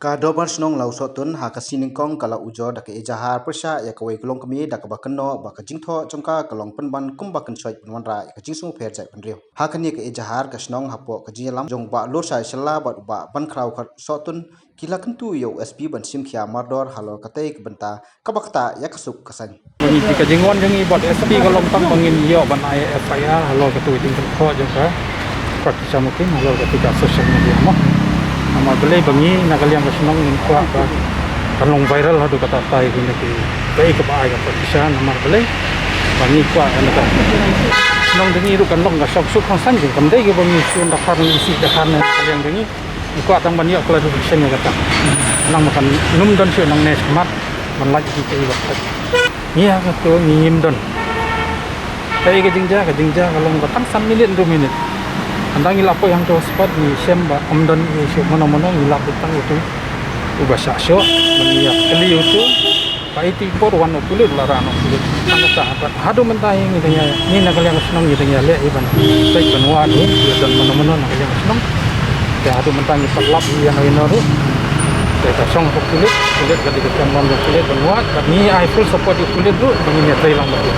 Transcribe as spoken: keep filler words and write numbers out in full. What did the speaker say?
Ka Dorbar Shnong Lawsohtun ha ka sngi Nyngkong ka la ujor da ka ejahar pyrshah ïa kawei ka longkmie da kaba kynnoh ba ka jingthoh jong ka ka long pynban kumba kynshoit pynwanrah ïa ka jingsngewpher jaitbynriew. Ha kane ka ejahar ka shnong hapoh ka jingïalam jong Bah Lurshai Shylla bad u Bah Bankhraw Sohtun ki la kyntu ïa u S P ban shim khia mardor halor katei ka bynta kaba ktah ïa ka suk ka saiñ. Ngi, ka jingwan jong ngi bad S P ka long tang ba ngin ïoh ban ai F I R halor katei ka jingthoh jong ka Pratisha Mukim halor katei ka social media mo. Namar balei ba ngi na ka liang ka shnong ngim kwah ba kan long viral haduh katta katta ïa kine kiei kiei ba ai ka Pratisha, namar balei ba ngi kwah ba na ka shnong jong ngi ruh kan long ka shong suk shong saiñ, kam dei ba ngi shun da khar ngi isih da khar na ka liang jong ngi. Ngi kwah tang ban ïoh clarification ïa kata. Nang ba kan nym don shuh nangne shakhmat ban lait ïa kiei kiei ba. Ngi ha kato ngi ngim don. Kaei ka jingjia, ka jingjia ka long ba tang san minit hynriew minit. Hynda ngi la poi hangto spot ngi shem ba ym don ei shuh mano mano, ngi lap beit tang utu uba shah shoh ba ngi ïa kylli utu. Ba eighty-four wan u pulit, la rah noh u pulit. Tang kata, bad haduh mynta hi ngi dang ïa, ngi na ka liang ka shnong ngi dang ïaleh hi ban peit ban wad hi, ïa don mano mano na ka liang ka shnong. Te haduh mynta ngi pat lap hi ïano ïano ruh. Te ka shong ka pulit, pulit ka dei ka kam ban jong pulit ban wad, bad ngi ai full support ïa u pulit ruh ba ngin ïatrei lang bad u.